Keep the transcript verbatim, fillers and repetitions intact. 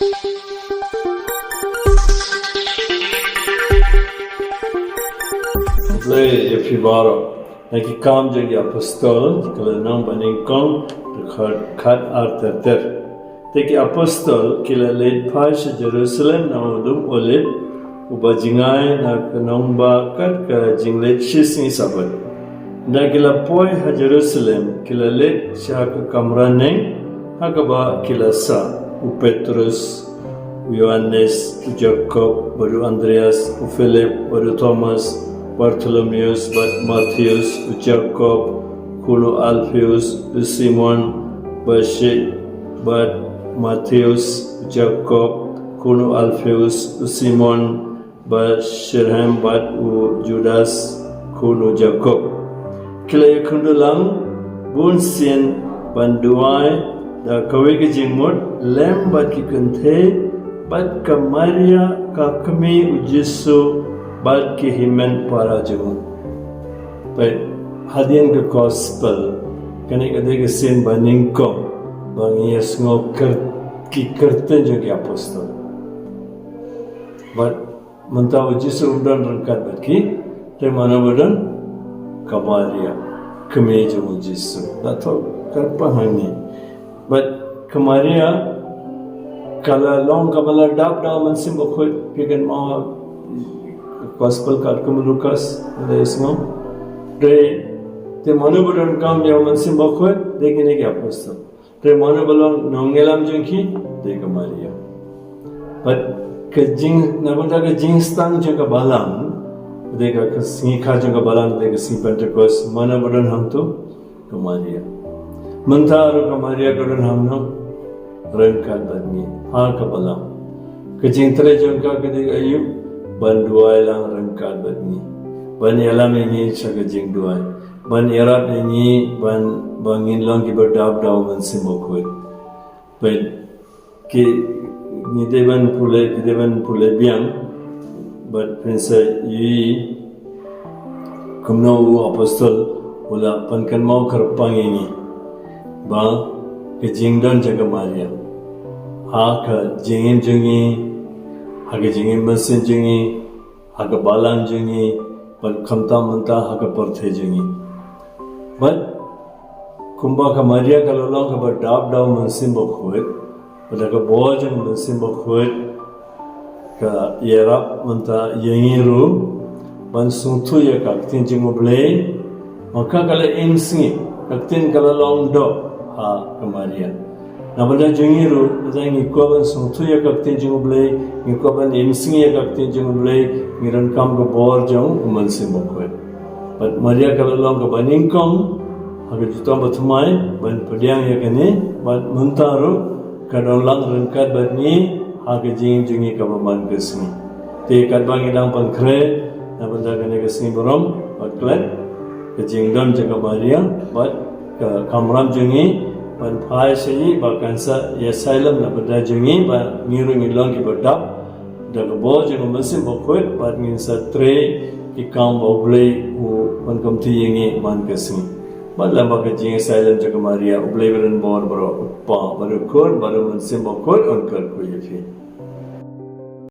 Khublei ïa phi baroh. Na ki Kam jong ki Apostol, ka lynnong banyngkong, dkhot khat ar ter ter. Te ki Apostol ki la leit phai sha Jerusalem na u lum Olib, uba jngai na ka nongbah kat ka jingleit shisngi Sabbath. Haba ki la poi ha Jerusalem, ki la leit sha ka kamra neng, ha kaba ki la sah, u Petrus, u Ïoannis, u Jakob, bad u Andreas, u Philip, bad u Thomas, Bartholomeus, bad Mathaios, u Jakob khun u Alpheus, u Simon, bad Shi-, bad Mathaios, u Jakob khun u Alpheus, u Simon, bad Shilhem, bad u Judas khun u Jakob. Ki la ïakynduh lang bunsien ban duwai da kawei ka jingmut lem bad ki kynthei bad ka Maria ka kmie u Jisu bad ki hynmen para jong u. Bad hadien ka gospel, kane ka dei ka sien banyngkong ba ngi ïa sngew kyr-, ki kyrteng jong ki apostol. Bad mynta u Jisu um don ryngkat bad ki, te mano ba don? Ka Maria, kmie jong u Jisu. Nangta kyrpang hangne. Bad ka Maria ka la long kaba la dap da u Mynsiem Bakhuid, phi kynmaw gospel katkum u Lukas, lada ïa sngew. Te, te mano ba donkam ïa u Mynsiem Bakhuid? Dei kine ki apostol. Te mano ba long nongïalam jong ki? Dei ka Maria. Bad ka jing, na ka bynta ka jingstad jong ka balang, dei ka, ka sngi kha jong ka balang, dei ka sngi Pentekost, mano ba don hangto? Ka Maria. Mynta ruh ka Maria ka don hangno? Ryngkat bad ngi ha ka balang. Ka jingtrei jong ka ka dei aïu? Ban duwai lang ryngkat bad ngi, ban ïalam ïa ngi sha ka jingduwai, ban ïarap ïa ngi ban, ba ngin long kiba dap da u Mynsiem Bakhuid. Bad ki, ngi dei ban pule, ki dei ban pule biang, bad phin sa ïohi kumno u apostol u la pynkynmaw kyrpang ïa ngi ba ka jingdon jong ka Maria ha ka jingim jong ngi, ha ka jingim mynsiem jong ngi, ha ka balang jong ngi, bad khamtam mynta ha ka pyrthei jong ngi. Bad kumba ka Maria ka la long kaba dap da u Mynsiem Bakhuid, bad da ka bor jong u Mynsiem Bakhuid ka ïarap mynta ïa ngi ruh ban sngewthuh ïa ka ktien jong u Blei. Ma ka ka la im sngi, ka ktien ka la long doh ha ka Maria. Na ka bynta jong ngi ruh, lada ngi kwah ban sngewthuh ïa ka ktien jong u Blei, ngi kwah ban im sngi ïa ka ktien jong u Blei, ngi donkam ka bor jong u Mynsiem Bakhuid. Bad Maria ka la long kaba nyngkong ha ka jutang bathymmai ban pdiang ïa kane, bad mynta ruh ka don lang ryngkat bad ngi ha ka jingim jong ngi kaba man ka sngi. Te katba ngi dang pynkhreh na ka bynta kane ka sngi burom, bad klet ka jingdon jong ka Maria bad ka kamram jong ngi ban phai sha ngi, ba kan sa ïasailem na ka bynta jong ngi, ba ngi ruh ngin long kiba dap da ka bor jong u Mynsiem Bakhuid, bad ngin sa trei ki kam ba u Blei u pynkyntiew ïa ngi man ka sngi. Bad lem bad ka jingïasailem jong ka Maria, u Blei ba don bor baroh, u Kpa bad u Khun bad u Mynsiem Bakhuid un kyrkhu ïa phi.